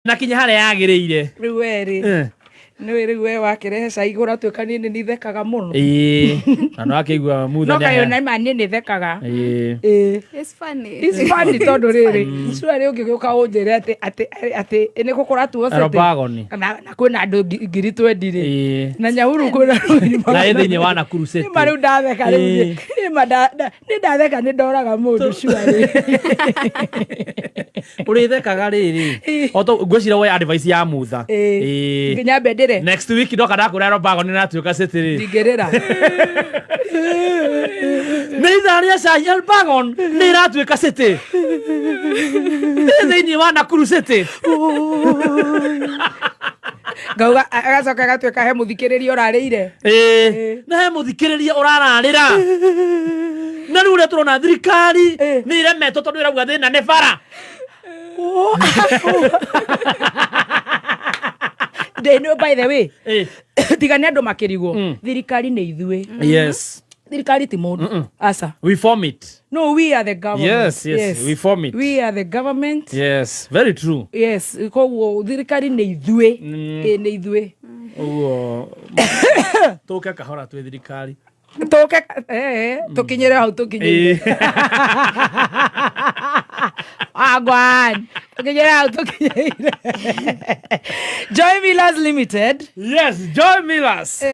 Na kinya harĩa yagĩrĩire. Rĩu werĩ nĩwe rĩu we wakĩrehe cai igũrũ atuĩka niĩ nĩ nithekaga mũno. Ĩĩ, na no akĩigua mutha. No kaĩ ona ma niĩ nĩthekaga. Ĩĩ. Ĩĩ. It's funny. It's funny tondũ rĩrĩ cua rĩ ũngĩgĩũka ũnjĩre atĩ atĩ atĩ nĩ gũkũra tuo city. Robagoni. Na kwĩna andũ ngiri twendi rĩ. Ĩĩ. Na Nyahururu kwĩna andũ Na ĩ thĩinĩ wa Nakuru City. Nĩma rĩu ndatheka rĩu. Ĩĩ. Nĩma nĩ ndatheka nĩ ndoraga mũndũ cua rĩ. Ũrĩthekaga rĩrĩ. Ĩĩ. O to ngwĩciria woe advice ya mutha. Ĩĩ. Ĩĩ. Nginya mbendere. Next week ndoka ndakũra Robagoni natuĩka city rĩ. Ndingĩrĩra. Nĩ ithaa rĩa cai Elbagon nĩ ĩratuĩka city. Ĩ thĩinĩ wa Nakuru City. Ngauga agacoka agatuĩka he mũthikĩrĩria ũrarĩire. Ĩĩ. Na he mũthikĩrĩria ũrararĩra. Na rĩu ũrĩa tũrona thirikari nĩ ĩremetwo tondũ ĩrauga thĩna nĩ bara. Ndĩ no by the way. Ĩĩ. Tiga nĩ andũ makĩrigwo. Thirikari nĩ ithuĩ. Yes. Thirikari ti mũndũ. Aca. We form it. No, we are the government. Yes, we form it. We are the government. Yes, very true. Yes, koguo thirikari nĩ ithuĩ. Ĩ nĩ ithuĩ. Ũguo tũke kahora twĩ thirikari. Tũke tũkinyĩre hau tũkinyĩire. Wagwan. Tũkinyĩre hau tũkinyĩire. Joy Millers Limited. Yes, Joy Millers.